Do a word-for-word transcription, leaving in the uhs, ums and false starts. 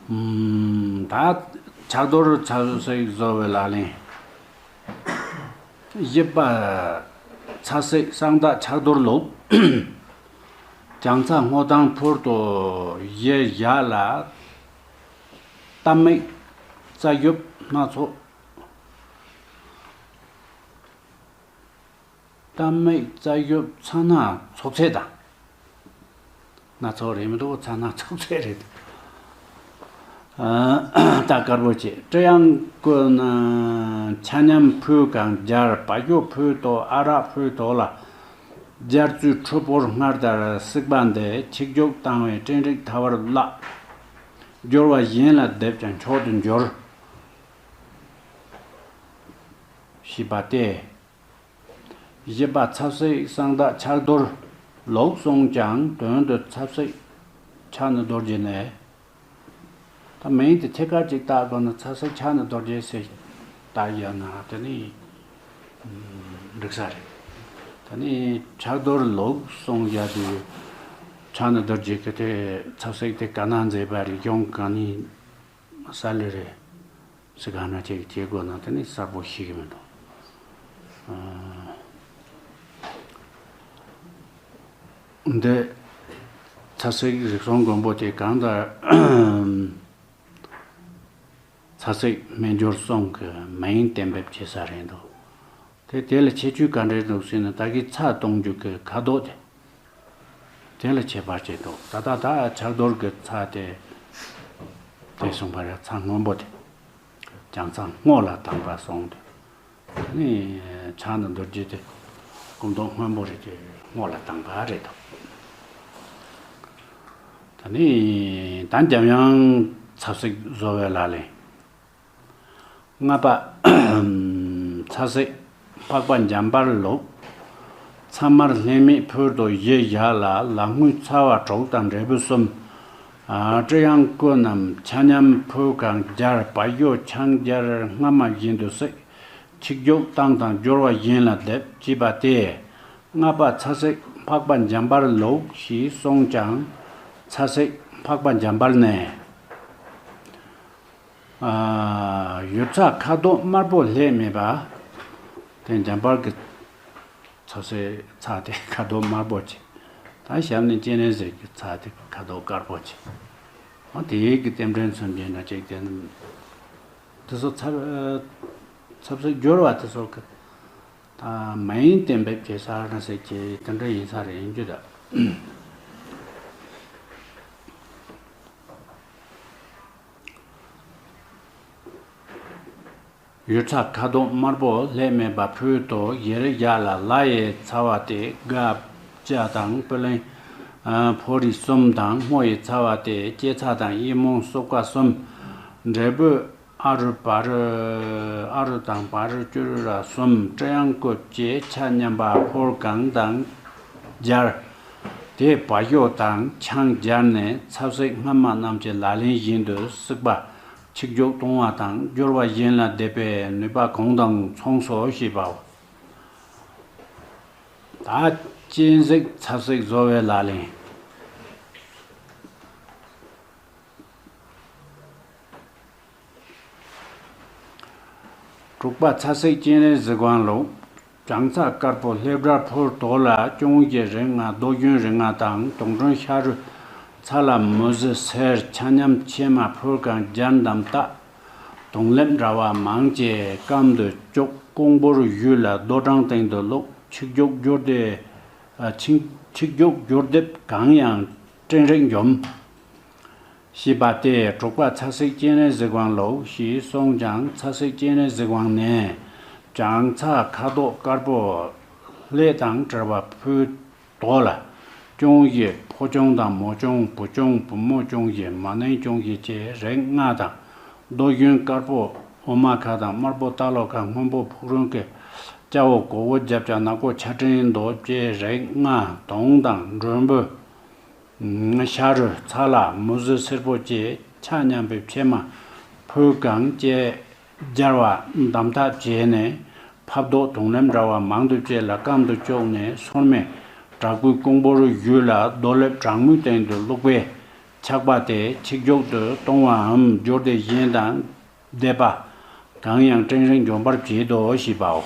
ཨུམ། ད་ཕྱག་རྡོར་ཚ་སྲེག་བཟོ་བའི་ལག་ལེན། བཞི་པ། ཚ་སྲེག་གསང་བདག་ཕྱག་རྡོར་ལུགས། བྱང་ཚ་སྔོ་ཐང་ཕུར་དུ་བཞེས་བཞག་ལ། གཏའ་མིག་རྩ་གཞོབ་སྣ་ཚོགས། གཏའ་མིག་རྩ་གཞོབ་ཚ་སྣ་ཚོགས་ཚད་དང་། སྣ་ཚོགས་རེད་མི་འདུག་ཚ་སྣ་ཚོགས་ཚད་རེད། ཨ། ད་དཀར་པོ་བྱས། སྤྲི་གཡང་བཀོད་ན་ཆ་མཉམ་ཕུལ་གང་སྦྱར། བ་ཞོ་ཕུལ་དོ་ཨ་རག་ཕུལ་དོ་ལ། སྦྱར་བཙོས་ཁྲོ་ཕོར་སྔར་ལྟར་བསྲེགས་པ་འདི། ཆིག་རྒྱུག་བཏང་བའི་སྤྲིན་རིགས་ཐ་བར་བརླག། སྦྱོར་བ་གཞན་ལ་བསྡེབས་ཀྱང་མཆོག་ཏུ་འགྱུར། ཞེས་པ་སྟེ། བཞི་པ། ཚ་སྲེག་གསང་བདག་ཕྱག་རྡོར་ལུགས་གསུངས་ཀྱང་དོན་དུ་ཚ་སྲེག་ཕྱག་ན་རྡོ་རྗེ་ནས། ད་མིང་དེ་ཐད་ཀར་ཅིག་བཏགས་དགོས་ན་ཚ་སྲེག་ཕྱག་ན་རྡོ་རྗེ་ཟེར་བཏགས་ཡོད་ན་དེ་ནི་འགྲིག་ས་རེད། ད་ནི་ཕྱག་རྡོར་ལུགས་གསུངས་ཡ་དེ་ཕྱག་ན་རྡོ་རྗེ་གི་དེ་ཚ་སྲེག་དེ་ག་ན་མཛད་པ་རེད། གཞུང་གང་ནས་ས་ལེ་རེད། སི་ག་ན་ཅིག་བྱེད་དགོས་ན་དེ་ནི་གསལ་པོ་ཤེས་ཀྱི་མི་འདུག་ཨ། འདི་ཚ་སྲེག་རིགས་གསུམ་མགོན་པོ་དེ་གང་ལྟར་ཚ་སྲེག་སྨན་སྦྱོར་གསུམ་གྱི་མིང་གཏན་འབེབས་བྱེད་ས་རེད་འདུག་དེ་དེ་ལ་ཁྱད་ཆོས་ག་འདྲ་འདུག་ཟེར་ན། ད་གིན་ཚྭ་གཏོང་རྒྱུ་གི་ཁ་དོག་དེ། དེ་ལ་ཁྱད་པར་ཅིག་འདུག་ད་ལྟ་ད་ཕྱག་རྡོར་གྱི་ཚྭ་དེ། དེ་གསུངས་པ་རེད། ཚྭ་སྔོན་པོ་དེ། བྱང་ཚྭ་སྔོ་ལ་དྭངས་པ་གསུངས་ཏེ། ནི་ཕྱག་ན་རྡོ་རྗེ་དེ་སྐུ་མདོག་སྔོན་པོ་རེད་དེ། སྔོ་ལ་དྭངས་པ་རེད་དོ། ད་ནི་ད་འཇམ་དབྱངས་ཚ་སྲེག་བཟོ་བའི་ལག་ལེན། ལྔ་པ། ཚ་སྲེག་འཕགས་པ་འཇམ་དཔལ་ལུགས། ཚྭ་དམར་ལྷད་མེད་ཕུལ་དུ་བཞེས་བཞག་ལ། ལག་དངུལ་ཚ་བ་དྲུག་དང་འབྲས་བུ་གསུམ། ཨ། སྤྲི་གཡང་བཀོད་རྣམས་ཆ་མཉམ་ཕུལ་གང་སྦྱར། བ་ཞོ་ཆང་སྦྱར་སྔ་མ་བཞིན་དུ་བསྲེགས། ཆིག་རྒྱུག་བཏང་དང་སྦྱོར་བ་གཞན་ལ་བསྡེབས། ཅེས་པ་སྟེ། ལྔ་པ། ཚ་སྲེག་འཕགས་པ་འཇམ་དཔལ་ལུགས་ཞེས་གསུངས་ཀྱང་། ཚ་སྲེག་འཕགས་པ་འཇམ་དཔལ་ནས། ཨ། ཡུར་ཚྭ་ཁ་དོག་དམར་པོ་ལྷད་མེད་པ། དེ་འཇམ་དཔལ་གྱི་ཚ་སྲེག་ཚྭ་དེ་ཁ་དོག་དམར་པོ་བྱས། ད་ཞབས་ནས་སྤྱན་རས་གཟིགས་ཀྱི་ཚྭ་དེ་ཁ་དོག་དཀར་པོ་བྱས། འོ་དེའི་གི་རྟེན་འབྲེལ་མཚོན་བྱེད་ན་ཅིག་དེ་ནི། དེ་ཚོ་ཚབ་ཚབ་སྲེག་སྦྱོར་བ་དེ་ཚོ་གི། ད་མིང་གཏན་འབེབས་བྱེད་ས་ར་ཟེར་གྱི་དེ་འདྲ་ཡིན་ས་རེད། ཡིན་རྒྱུ་ད། ཡུར་ཚྭ་ཁ་དོག་དམར་པོ་ལྷད་མེད་པ་ཕུལ་དུ་ཡེར་བཞག་ལ། ལ་ཡི་ཚ་བ་སྟེ་སྒ་བཅའ་དང་པུ་ལིང་ཕོ་རིས་གསུམ་དང་། སྔོ་ཡི་ཚ་བ་སྟེ་སྐྱེ་ཚ་དང་ཡི་མུང་སོ་ཀ་གསུམ། འབྲས་བུ་ཨ་རུ་བ་རུ་ཨ་རུ་དང་བ་རུ་ཅུ་རུ་ར་གསུམ། སྤྲི་གཡང་བཀོད་ཅེས་ཆ་མཉམ་པ་ཕོར་གང་དང་སྦྱར། དེ་བ་ཞོ་དང་ཆང་སྦྱར་ནས་ཚ་སྲེག་སྔ་མ་རྣམས་ཀྱི་ལག་ལེན་བཞིན་དུ་བསྲེགས་པ་ཆིག་རྒྱུག་གཏོང་བ་དང་སྦྱོར་བ་གཞན་ལ་བསྡེབས་པའི་ནུས་པ་གང་དང་མཚུངས་སོ་ཞེས་པའོ། ད་སྤྱན་རས་གཟིགས་ཚ་སྲེག་བཟོ་བའི་ལག་ལེན། དྲུག་པ། ཚ་སྲེག་སྤྱན་རས་གཟིགས་དབང་ལུགས། བྱང་ཚྭ་དཀར་པོ་ལྷེབ་སྦྲ་ཕུར་དོ་ལ་ཅུང་ཞིག་རིགས་ལྔ་རྡོ་རྒྱུས་རིགས་ལྔ་དང་དུང་སྒྲོན་ཤ་རུས་ཚྭ་ལ་མུ་ཟི་སེར་ཆ་མཉམ་ཕྱེ་མ་ཕུར་གང་སྦྱར་འདམ་བཏགས། དུང་ལེབ་འདྲ་བ་མང་བཅས་སྐམ་དུ་བཅུག་ཀོང་པོར་གཞུས་ལ་རྡོ་གྲང་སྟེང་དུ་བླུགས། ཆིག་རྒྱུག་བསྒྱུར་ཏེ། ཨ། ཆིག་ཆིག་རྒྱུག་བསྒྱུར་འདེབས་གང་ཡང་སྤྲིན་རེག་འཇོམས། ཞེས་པ་སྟེ། དྲུག་པ། ཚ་སྲེག་སྤྱན་རས་གཟིགས་དབང་ལུགས་ཞེས་གསུངས་ཀྱང་། ཚ་སྲེག་སྤྱན་རས་གཟིགས་དབང་ནས། བྱང་ཚྭ་ཁ་དོག་དཀར་པོ་ལྷེ་དང་བྲལ་བ་ཕུལ་དོ་ལ། ཅུང་ཞིག་ཕོ་ཅུང་དང་མོ་ཅུང་བུ་ཅུང་བུ་མོ་ཅུང་ཞིག་མ་ནིང་ཅུང་ཞིག་བཅས་རིགས་ལྔ་དང་། རྡོ་རྒྱུས་དཀར་པོ་འོ་མ་ཁ་དང་དམར་པོ་རྟ་ལོག་ཁ་སྔོན་པོ་ཕུག་རོན་གྱི་སྐྱ་བོ་གོ་བོ་རྒྱབ་ཀྱང་ནག་པོ་ཆ་སྤྲིན་རྡོ་བཅས་རིགས་ལྔ་དུང་དང་མགྲོན་པོ། ཤ་རུས་ཚྭ་ལ་མུ་ཟི་སེར་པོ་བཅས་ཆ་མཉམ་པའི་ཕྱེ་མ་ཕུལ་གང་བཅས་སྦྱར་བ་འདམ་བཏགས་བྱས་ནས་ཕབ་རྡོག་དུང་ལེབ་འདྲ་བ་མང་དུ་བཅས་ལ་སྐམ་དུ་བཅུག་ནས་སོར་མོས་དྲག་པོའི་ཀོང་པོ་རུ་གཞུས་ལ་རྡོ་ལེབ་གྲང་མོའི་སྟེང་དུ་བླུགས་པས་ ཆགས་པ་དེ་ཚིག་འཇོག་ཏུ་གཏོང་བའམ་སྦྱོར་ཏེ་གཞན་དང་འདས་པ་གང་ཡང་སྤྲན་རིང་འཇོམས་པར་བྱེད་དོ་ཞེས་པའོ།